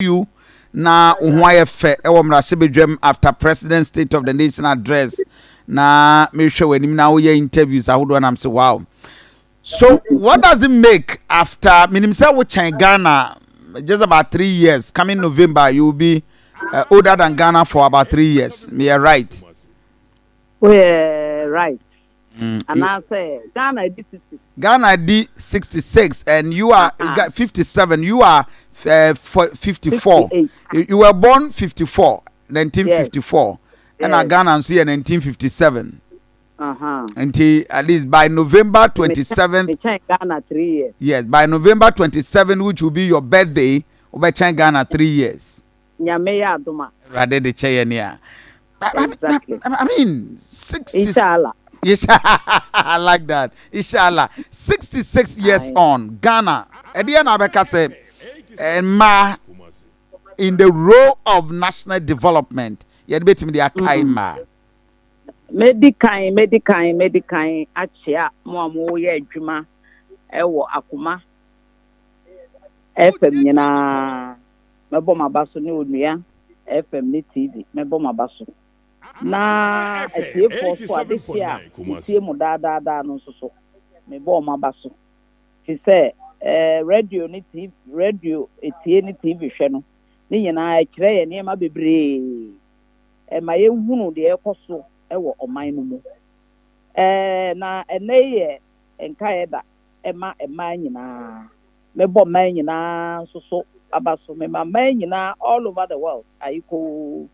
You na wo ho ayɛ fɛ ɛwɔ mmarahyɛbadwam after President State of the Nation Address, na mehwɛ w'anim na woyɛ interviews ahodoɔ nam sɛ, wow. So what does it make after, menim sɛ wokyɛn Ghana just about 3 years? Coming November, you will be older than Ghana for about 3 years. Me right? Woyɛ right. Anaasɛ Ghana di 60. Ghana di 66 and you are 57. You are 54. You were born 54, 1954. Yes. And Ghana nso yɛ 1957. Nti at least by November 27th. Ghana 3 years. Yes, by November 27, which will be your birthday, wobɛkyɛn Ghana 3 years. Nyame yɛ adom a. Awurade de kyɛ yɛ ni a. Exactly. I mean, 60. Inshallah. Yes, I like that. Inshallah. 66 years on, Ghana. Ɛdeɛ na abɛka sɛ mmaa in the role of national development, yɛde bɛtumi de akae mmaa. Medi kan akyea mo a moyɛ adwuma ɛwɔ Akoma FM nyinaa. Mɛbɔ m'aba so ne Onua FM ne TV. Mɛbɔ m'aba so na atiefoɔ so adehye a etie mu daadaadaa no nso so, mebɔ wɔn aba so fi sɛ radio ne TV, radio etie ne TV hwɛ no ne nyinaa ɛkyerɛ yɛ nneɛma bebree, ɛma yɛhunu deɛ ɛkɔ so ɛwɔ ɔman no mu. Na ɛnɛ yɛ nkaeɛ da ɛma mmaa nyinaa. Mɛbɔ mmaa nyinaa nso so aba so. Mɛma mmaa nyinaa all over the world ayikoo.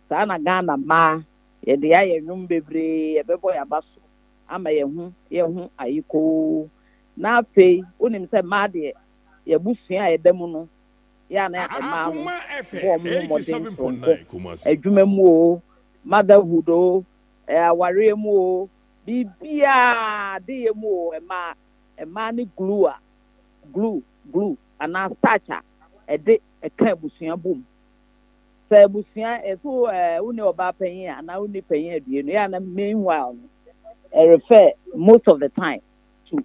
Saa na Ghana mmaa yɛde ayɛ nnwom bebree, yɛbɛbɔ yɛn aba so ama yɛn ho ayikoo. Na afei wonim sɛ mmaa deɛ, yɛbusua a yɛda mu no, yɛ a na mmaa no bɔ ɔmo ho mmɔden soronko, adwuma mu o, motherhood o, awareɛ mu o, biribiara adeyɛ mu o, mmaa ne glue a glue anaa starch a ɛde ɛka abusua bom. Sɛ abusua ɛso wo ne ɔbaa panyin a anaa wo ne panyin adue no yɛ ana, meanwhile no, ɛrefer most of the time to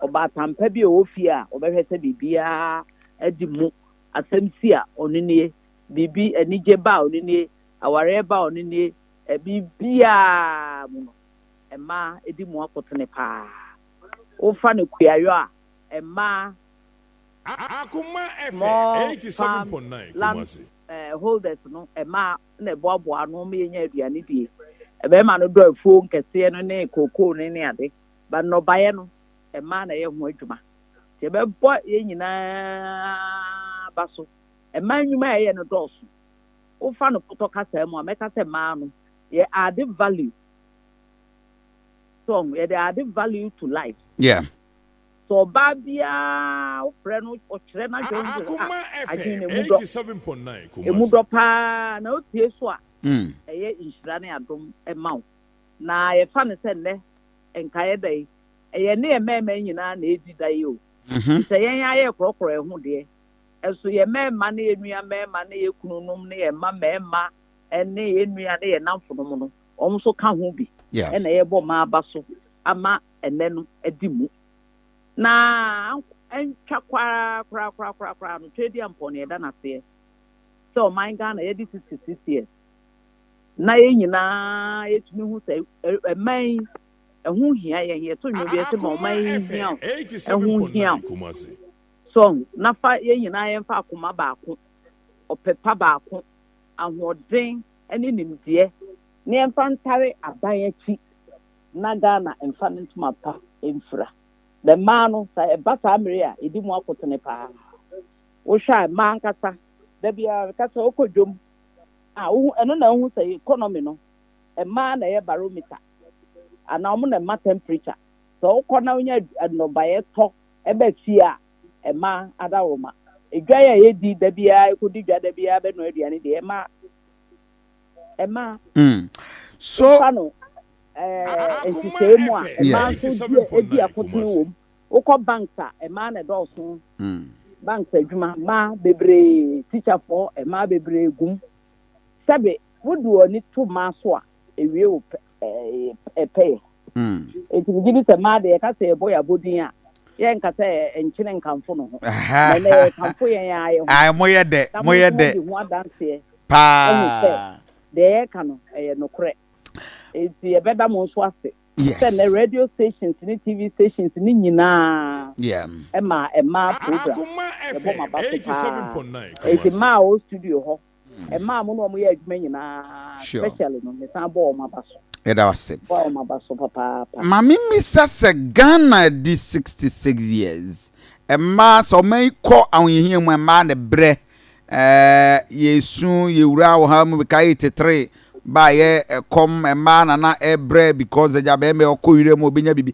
ɔbaatampa bi a ɔwɔ fie a ɔbɛhwɛ sɛ biribiara adi mu, asɛm si a ɔno nie, biribi anigye ba a ɔno nie, awareɛ ba a ɔno nie, biribiara mu no, mmaa edi mu akotene paa. Wofa no kuayɔ a, mmaa small farm land holders no, mmaa na ɛboaboa ano ma yɛnya aduane die. Ɛbɛrima no dɔ afuo nkɛseɛ no ne kookoo no ne ade ba, nnɔbaeɛ no, mmaa na ɛyɛ ho adwuma. Nti ɛbɛbɔ yɛn nyinaa ba so. Mmaa nnwuma a ɛyɛ no dɔɔso. Wofa no pɔtɔ kasa mu a, mɛka sɛ mmaa no yɛ add value so, yɛde add value to life. So ɔbaa biara wofrɛ no, ɔkyerɛ n'adwene sɛ ah, adwene na emu dɔ, emu dɔ paa, na otie so a, ɛyɛ nhyira ne adom ɛma wo. Na yɛfa no sɛ nnɛ nkaeɛ da yi, ɛyɛ ne yɛ mmarima nyinaa na edi da yi o. Sɛ yɛn ayɛ korɔkorɔ ɛho deɛ, ɛso yɛ mmarima ne yɛ nua mmarima ne yɛ kununom ne yɛ mma mmarima ɛne yɛ nua ne yɛ namfonom no, wɔn nso ka ho bi. Ɛna yɛbɔ mmaa aba so ama ɛnɛ no adi mu na ntwa koraa koraa koraa koraa koraa no. Twɛ di ampɔ ne yɛda n'aseɛ sɛ ɔman Ghana yɛde 66 years na yɛn nyinaa yɛtumi hu sɛ ɛman yi ɛho hia yɛn. Yɛto nnwom bi yɛsɛ ma ɔman yi hia o, ɛho hia o so, nafa yɛn nyinaa yɛmfa akoma baako, ɔpɛ pa baako, ahoɔden ne nimdeɛ ne yɛmfa ntare aban akyi na Ghana mfa ne ntoma pa mfira. Bɛ mmaa no, sɛ ɛba saa mmere a, ɛdi mu akotene paa. Wohwɛ a, mmaa nkasa da biara kasa wokɔ dwom a wohu ɛno na wohu sɛ economy no, mmaa na ɛyɛ barometer anaa ɔmo na ɛma temperature. Sɛ wokɔ na wonya nnɔbaeɛ tɔ ɛbɛ fie a, mmaa adaworoma edwa yɛ a yɛdi da biara, ekodi dwa da biara bɛnoa aduane deɛ, mmaa. So wofa no nhyehyɛe mu a, mmaa nso di edi akotene wɔ mu. Wokɔ banks a, mmaa na ɛdɔɔso. Banks adwuma, mmaa bebree, teacherfoɔ, mmaa bebree gum. Sɛbe wode w'ani to mmaa so a, ewie wo pɛ ɛpɛyɛ. Eti megye di sɛ mmaa deɛ, yɛka sɛ yɛbɔ yɛ abɔdin a, Yɛnka sɛ nkyene nkamfo no ho, na ɛnnɛ yɛrekamfo yɛn ara yɛn ho. Ae, moyɛ dɛ, Na mo moyɛ nso dɛ moadi ho adanseɛ ahu sɛ paa. deɛ yɛreka no, ɛyɛ nokorɛ. Enti yɛbɛda mo nso ase sɛ nnɛ radio stations ne TV stations no nyinaa ma mmaa program. Yɛbɔ mo aba so paa. Enti mmaa a wɔwɔ studio hɔ, mmaa a mo ne wɔn yɛ adwuma nyinaa, especially no, mesan bɔ wɔn aba so. Yɛda wo ase. Bɔ wɔn aba so papaapa. Ma me mmisa sɛ Ghana adi 66 years, mmaa sɛ ɔman yi kɔ ahohiahia mu a mmaa na ɛbrɛ Ɛɛ yɛsu yɛwura ɔhaw mu bika 83 baayɛ ɛkɔm mmaa na na ɛbrɛ because agya bɛrima ɔkɔ wira mu ɔbɛnya biribi.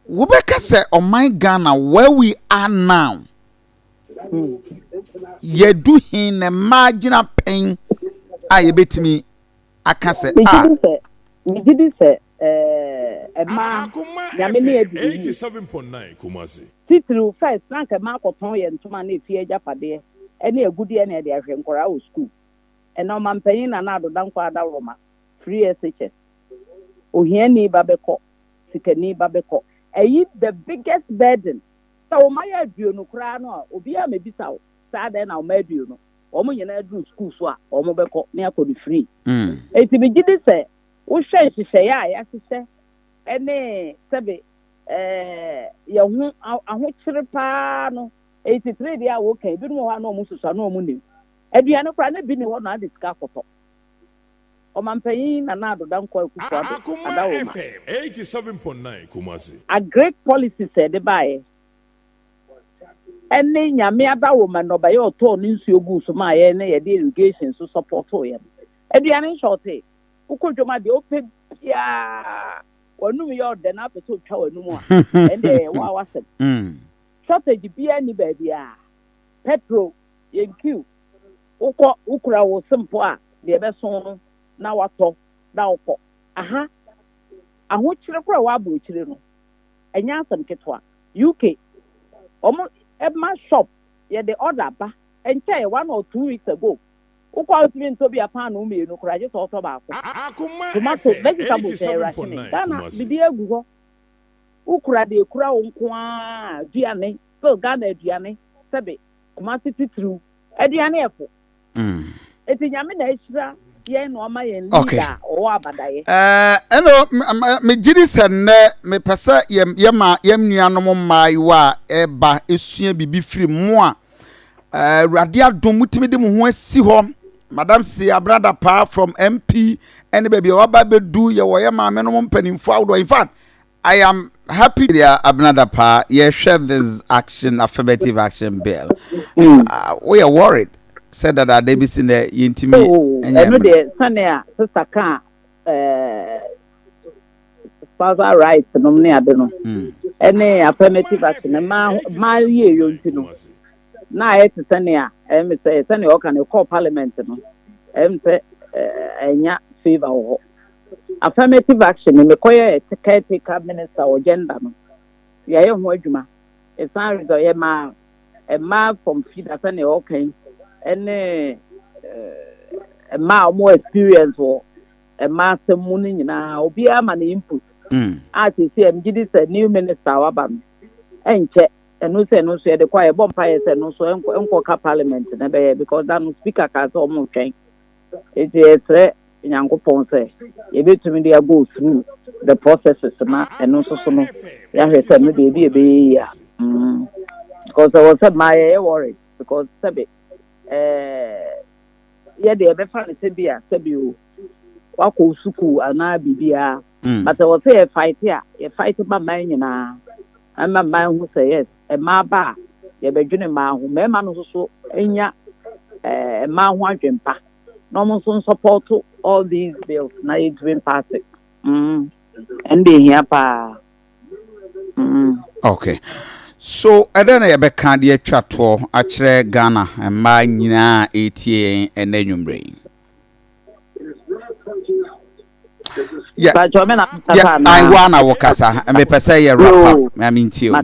Wobɛka sɛ ɔman Ghana where we are now yɛdu he na mmaa gyina pɛn a yɛbɛtumi aka sɛ a. Megye di sɛ mmaa Nyame ne adi no yie. Titiriw, first na anka mmaa kɔtɔn yɛn ntoma ne efie agyapadeɛ ne agudeɛ na yɛde ahwɛ nkwadaa wɔ sukuu. Ɛnnɛ Ɔmanpanyin Nana Addo Dankwa Adaworoma, Free SHS, ohiani ba bɛkɔ, sikani ba bɛkɔ. Ɛyi the biggest burden sɛ wo mma yɛ 20 koraa no a, obiara mmɛbisa wo sɛ adɛn na wo mma 20. Wɔn nyinaa duru sukuu so a, wɔbɛkɔ na yɛakɔ no free. Enti megye di sɛ wohwɛ nhyehyɛeɛ a yɛahyehyɛ ne sɛbe yɛn ho ahokyere paa no, 83 deɛ a woka yi, ebinom wɔ hɔ a na wɔn susua na wɔn nim. Aduane koraa na bi ni hɔ na ade sika akɔtɔ. Ɔmampanyin Nana Addo Dankwa Akufo-Addo Adaworoma. Agric policies a ɛde baeɛ ɛne Nyame adaworoma nnɔbaeɛ a ɔtɔɔ ne nsuo guu so maa yɛn na yɛde irrigation nso sɔpɔtoo yɛn no. Aduane nhyɔɔtee. Wokɔ dwom a deɛ wopɛ biara w'anum yɛ ɔdɛ na apɛ sɛ otwa w'anum a, ɛnde ɛyɛ wo a w'asɛm. Shortage biara nni baabiara. Petrol, yɛn queue. Wokɔ, wokura wo sempo a, deɛ ɛbɛso no na watɔ na wokɔ. Aha, ahokyere koraa a ɛwɔ aburokyire no, ɛnyɛ asɛm ketewa. UK, wɔn ma shop, yɛde order ba, ɛnkyɛe, 1 or 2 weeks ago, wokɔ a wotumi ntɔ bi a paanoo mmienu koraa, gye sɛ ɔtɔ baako. Tomato, vegetables ɛyɛ rationing. Ghana, biribi agu hɔ. Wokura deɛ ekura wo nko ara, aduane, still Ghana aduane, sɛbe, Kumasi titiriw, aduane ɛfo. Eti Nyame na ahyira yɛn na ɔma yɛn leader a ɔwɔ abadaeɛ. Ɛno megye di sɛ nnɛ mepɛ sɛ yɛma yɛn nuanom mmaayewa a ɛba esua biribi firi mo a Awurade adom mutumi de mo ho asi hɔ. Madam si Abrada paa from MP ɛne baabi a waba bɛdu yɛwɔ yɛ maame nom mpanimfoɔ ahodoɔ. In fact, I am happy. Abnada paa yɛhwɛ this action affirmative action bill. Woyɛ worried sɛ dadaada bi si nɛ yɛntumi Oh, nyɛ ɛno mmara? Deɛ sɛnea sister ka spousal rights nom ne ade no ɛne affirmative action mmaa mmaa yie yɔ nti no na ayɛ te sɛnea ɛmi sɛ sɛnea ɔka no ɛkɔɔ parliament no, ɛmi sɛ ɛnya favour wɔ hɔ. Affirmative action no, mekɔyɛ caretaker minister wɔ gender no, yɛayɛ ho adwuma. Ɛsan resɔ yɛ maa mmaa from FIDA sɛnea ɔka yi ɛne mmaa a wɔn experience wɔ mmaa asɛm mu no nyinaa, obiara ma ne input a sisi ɛm gye di sɛ new minister a waba no ɛnkyɛ ɛno sɛ ɛno nso yɛde kɔ a yɛbɔ mpa yɛ sɛ ɛno nso ɛnkɔ ka parliament na ɛbɛyɛ because da no speaker kaa sɛ ɔmo twɛn. Eti yɛsrɛ Nyankopɔn sɛ yɛbɛtumi de go through the processes na ɛno nso so no yɛahwɛ sɛ ɛno deɛ ebi ɛbɛyɛ yie a because ɛwɔ sɛ mmaa yɛyɛ worried because sɛbe yɛde yɛbɛfa no sɛ bi a sɛbi o wakɔ sukuu anaa biribiara but ɛwɔ sɛ yɛ fight a yɛ fight ma mmaa nyinaa, ɛma mmaa hu sɛ yes, mmaa ba a yɛbɛdwene mmaa ho, mmarima no nso so nya mmaa ho adwempa na wɔn nso nsupport all these bills na yɛntumi mpass. Ɛno de ehia paa. Okay, so ɛdɛn na yɛbɛka de atwa toɔ akyerɛ Ghana mmaa nyinaa a ɛretie yɛn ɛnɛ nwummerɛ yi? Pacho me na kasa na. Ai wa na wo kasa. Me pɛ sɛ yɛ wrap up. Ma me ntie o.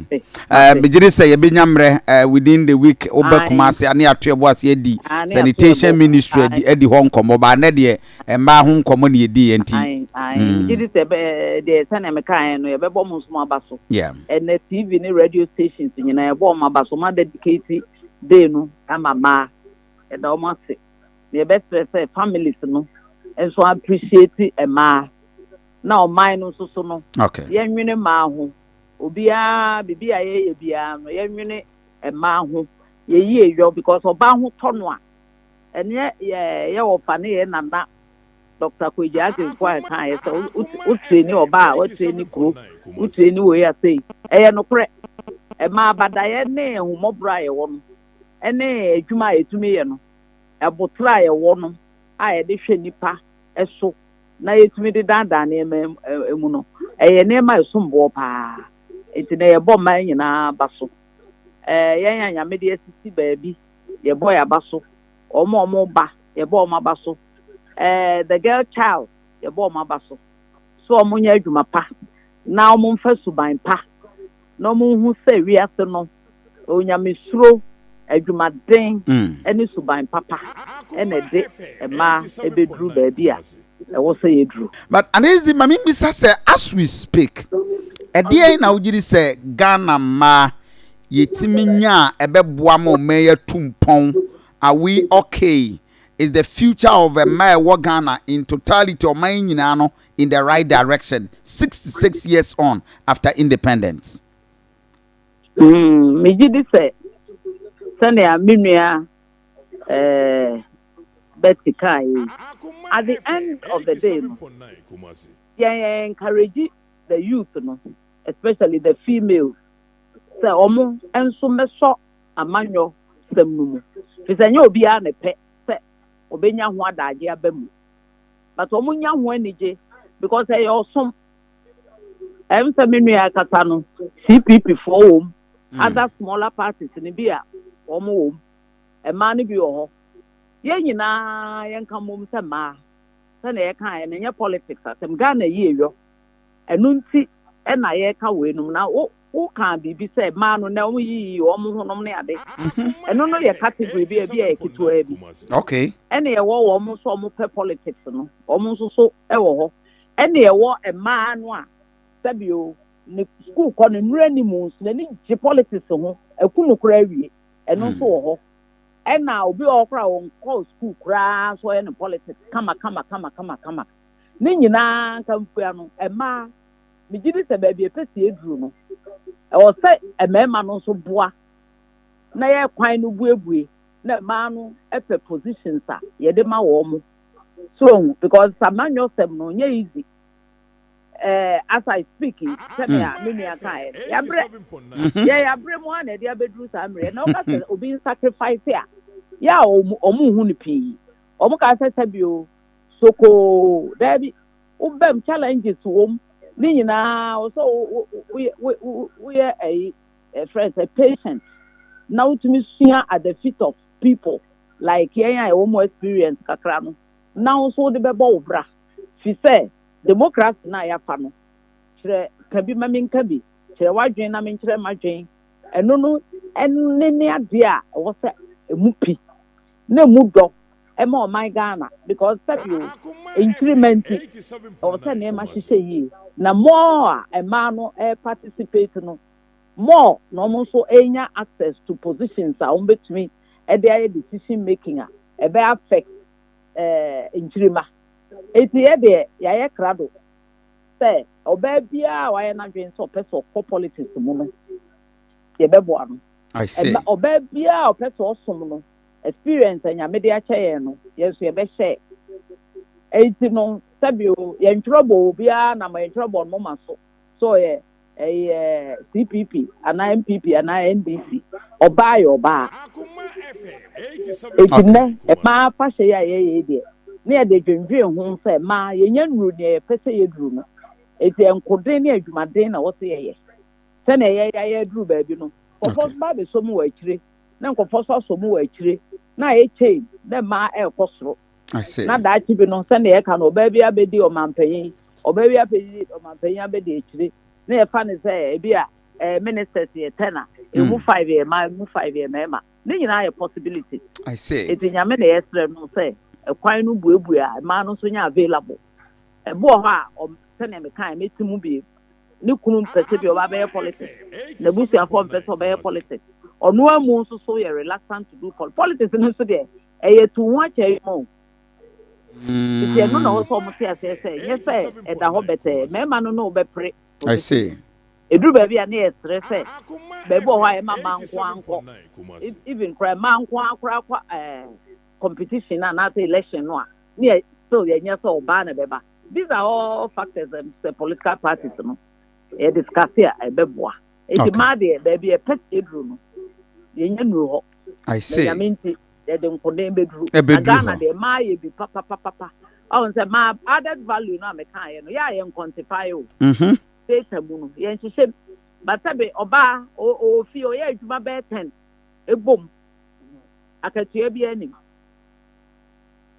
Eh, me gye sɛ yɛbɛnya mmerɛ eh, within the week wobɛ Kumase ane ato ɛbo ase adi sanitation ministry adi adi hɔ nkɔmmɔ ba ne deɛ mmaa ho nkɔmmɔ ne yɛdi yɛ nti. Ai, me gye di sɛ deɛ sɛnea mekaeɛ no yɛbɛbɔ mo nso mo aba so. Ɛnɛ TV ne radio stations nyinaa yɛbɔ wɔn aba so ma dedicate day no ama mmaa. Yɛda wɔn ase. Na yɛbɛsrɛ sɛ families no nso appreciate mmaa na ɔman no nso so no yɛnwene mmaa ho. Obiara biribi a yɛyɛ biara no yɛnwene mmaa ho. Yɛyi eyɔ because ɔbaa ho tɔ no a ɛneɛ yɛ yɛ wɔfa ne yɛ nana Dr. Kwegyir Agyenkwa a ɛkaeɛ sɛ wotie ne ɔbaa a wotie ne kuro wotie ne wei asei ɛyɛ nokorɛ. Mmaa abadaeɛ ne ahummɔborɔ a yɛwɔ no ɛne adwuma a yɛtumi yɛ no, aboterɛ a yɛwɔ no a yɛde hwɛ nnipa so na yɛtumi de daadaa nneɛma mu no, ɛyɛ nneɛma a ɛsom boɔ paa. Nti na yɛbɔ mmaa nyinaa aba so. Yɛn a Nyame de asisi baabi, yɛbɔ yɛn aba so. Wɔn a wɔba, yɛbɔ wɔn aba so. The girl child, yɛbɔ wɔn aba so. So wɔnyɛ adwuma pa na wɔmfa suban pa na wɔnhu sɛ wiase no, onyamesuro, adwumaden ne suban papa na ɛde mmaa bɛduru baabi a ɛwɔ sɛ yɛduru. But Anaeze, ma memmisa sɛ as we speak, ɛdeɛn na wogye di sɛ Ghana mmaa yɛtumi nya a ɛbɛboa ma ɔman yi atu mpɔn? Are we okay? Is the future of mmaa a ɛwɔ Ghana in totality, ɔman yi nyinaa no, in the right direction 66 years on after independence? Megye di sɛ sɛnea me nua eh, Betty kae yi, at the end of the day no, yɛn encourage the youth no, especially the females, sɛ wɔn nso mmɛsɔ amanyɔ sɛm no mu. Fi sɛ ɛnyɛ obiara na ɛpɛ sɛ ɔbɛnya ho adagye aba mu. But wɔn nya ho anigye because ɛyɛ ɔsom. Ɛm sɛ me nua kasa no, CPP foɔ wɔ mu, other smaller parties no bi a wɔn wɔ mu, mmaa no bi wɔ hɔ. Yɛn nyinaa yɛnka mmom sɛ mmaa, sɛnea yɛkaeɛ no, ɛnyɛ politics asɛm. Ghana yie yɔ. Ɛno nti ɛna yɛka weinom. Na wo wokaa biribi sɛ mmaa no na wɔn yiyi wɔn honom ne ade. Ɛno no yɛ category bi a ebi a yɛ ketewaa bi. Ɛna ɛwɔ wɔn nso wɔn pɛ politics no, wɔn nso so ɛwɔ hɔ. Ɛna ɛwɔ mmaa no a sɛbio ne school kɔ no nnura ni mu nso n'ani gye politics ho, ɛku no koraa awie. Ɛno nso wɔ hɔ. Ɛna obi wɔ hɔ koraa wɔnkɔ school koraa nso ɔyɛ ne politics kama kama kama kama kama. Ne nyinaa nka mfua no, mmaa megye di sɛ baabi a ɛpɛ sɛ yɛduru no, ɛwɔ sɛ mmarima no nso boa na yɛ kwan no buebue na mmaa no pɛ positions a yɛde ma wɔn mo. So ohun because amanyɔsɛm no nyɛ easy. As I speak, sɛnea me nua kaeɛ no, yɛabrɛ. Yɛ yɛabrɛ mu a na yɛde abɛduru saa mmerɛ. Na ɔka sɛ obi sacrifice a, yɛ a ɔmo nhu no pii. Ɔmo ka sɛ sɛbi sokoo, daabi, wobɛm challenges wɔ mu. Ne nyinaa wɔ sɛ woyɛ ɛyi ɛfrɛ sɛ patient na wotumi sua at the feet of people like yɛn a yɛwɔ mu experience kakra no, na wo nso wode bɛbɔ wo bra. Fi sɛ democracy na yɛafa no, kyerɛ ka bi ma menka bi, kyerɛ w'adwen na menkyerɛ m'adwen. Ɛno no ɛne ne adeɛ a ɛwɔ sɛ ɛmu pi na ɛmu dɔ ɛma ɔman Ghana because sɛbio nkyirima nti ɛwɔ sɛ nneɛma hyehyɛ yie. Na more a mmaa no participate no, more na wɔn nso nya access to positions a wɔn bɛtumi ɛde ayɛ decision making a ɛbɛ affect nkyirima. Eti yɛ deɛ yɛayɛ krado sɛ ɔbaa biara a wayɛ n'adwene sɛ ɔpɛ sɛ ɔkɔ politics mu no, yɛbɛboa no. I see. Ɛma ɔbaa biara a ɔpɛ sɛ ɔsom no, experience a Nyame de akyɛ yɛn no, yɛn nso yɛbɛhyɛ. Eti no sɛbio yɛntwerɛ bɔ obiara na ma yɛntwerɛ bɔ no ma so sɛ ɔyɛ ɛyɛ CPP anaa NPP anaa NDC. Ɔbaa yɛ ɔbaa. Eti nnɛ mmaa afahyɛ yi a yɛyɛ yi deɛ, ne yɛde dwendwen ho sɛ mmaa yɛnya nnuru nea yɛpɛ sɛ yɛduru no. Eti nkoden ne adwumaden na wɔsɛ yɛyɛ. Sɛnea yɛyɛ ayɛ aduru baabi no, nkɔfoɔ nso ba abɛsɔ mu wɔ akyire, na nkɔfoɔ nso asɔ mu wɔ akyire, na ayɛ chain na mmaa ɛrekɔ soro. I see. Na daakye bi no, sɛnea yɛka no, ɔbaa bi abɛdi ɔmanpanyin, ɔbaa bi abɛdi ɔmanpanyin abɛdi akyire, na yɛfa ne sɛ ebi a ministers yɛ 10 a, emu 5 yɛ mmaa, emu 5 yɛ mmarima. Ne nyinaa yɛ possibility. I see. Eti Nyame na yɛsrɛ no sɛ ɛkwan no buebue a, mmaa no nso nyɛ available. Ɛbi wɔ hɔ a sɛnea meka mɛti mu bie, ne kunu mpɛ sɛ bi ɔba bɛyɛ politics, n'abusuafoɔ mpɛ sɛ ɔbɛyɛ politics, ɔno amu nso so yɛ reluctant to do politics no nso deɛ, ɛyɛ tu ho akyɛ mu o. Nti ɛno na ɔwɔ sɛ ɔmo te aseɛ sɛ nyɛ sɛ ɛda hɔ bɛtɛɛ, mmarima no ne wɔbɛpere. I see. Eduru baabi a ne yɛ srɛ sɛ baabi wɔ hɔ a ɛma mmaa nko ankɔ, even koraa mmaa nko akora kɔ competition na anaasɛ election no a, ne yɛ still yɛnyɛ sɛ ɔbaa na bɛba. These are all factors sɛ political parties no yɛ discuss a, ɛbɛboa. Eti mmaa deɛ, baabi ɛpɛ sɛ eduru no, yɛnyɛ nuru hɔ. I Na see. Nyame nti yɛde nkoden bɛduru na Ɛbɛduru Ghana hɔ. deɛ, mmaa yɛ bi papapapapa. Ɔn sɛ mmaa added value no a meka yɛ no, yɛ a yɛn quantify o. Data mu no, yɛn hyehyɛ mu basabe. Ɔbaa ɔwɔ fie, ɔyɛ adwuma bɛyɛ 10 ebom, akatua bi anim.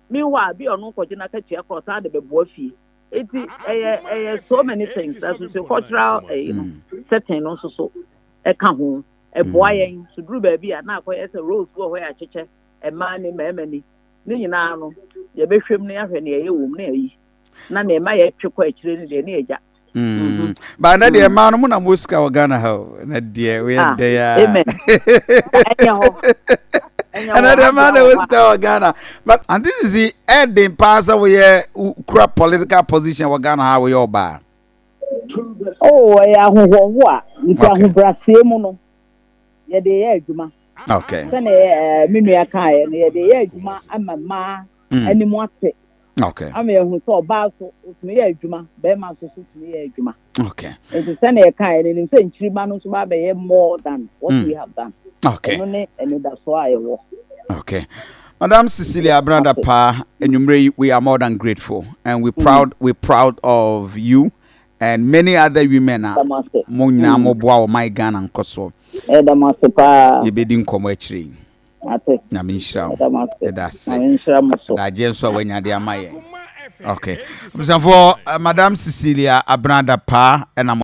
Meanwhile, bi ɔno nkɔgye n'akatua korɔ saa de bɛboa fie. Eti ɛyɛ so many things. Socio cultural ɛyi no, setting no nso so ɛka ho, ɛboa yɛn so duru baabi a na akɔyɛ sɛ roles bi wɔ hɔ yɛ akyekyɛ mmaa ne mmarima ni. Ne nyinaa no, yɛbɛhwɛ mu na yɛahwɛ nea ɛyɛ wɔ mu na yɛyi na nea ɛma yɛtwe kɔ akyire no deɛ, ne yɛgya. Ba na deɛ, mmaa no mo na mo sika wɔ Ghana ha o, na deɛ woyɛ Ah, dɛ ya. Amen. Ɛnyɛ hɔ, ɛnyɛ Ɛna hɔ deɛ, ha mmaa na deɛ wɔ wɔ hɔ sika wɔ Ghana. But Auntie Sisi, ɛden paa sɛ woyɛ kura political position wɔ Ghana ha, woyɛ ɔbaa? Oh, ɛyɛ ahohoɔho a nti ahobrɛaseɛ mu no, yɛde yɛ adwuma. Sɛnea me nua kaeɛ no, yɛde yɛ adwuma ama mmaa anim ate ama yɛhu sɛ ɔbaa so otumi yɛ adwuma, bɛrima nso so tumi yɛ adwuma. Nti sɛnea yɛkaeɛ no, nim sɛ nkyirima no nso ba bɛyɛ more than what we have done. Ɛno ne anidasoɔ a yɛwɔ. Okay. Madam Cecilia Abena Dapaah, anwummerɛ yi, we are more than grateful and we proud of you and many other women a Ɛda mo ase. mo nyinaa moboa wɔ my Ghana nkɔsoɔ. Ɛda mo ase paa. Yɛbɛdi nkɔmmɔ akyire yi. Ate. Nyame nhyira wo. Ɛda mo ase. Ɛda ase. Nyame nhyira mo so. Adagyeɛ nso a wanya de ama yɛn. Okay. Abusuafoɔ, Madam Cecilia Abena Dapaah ɛna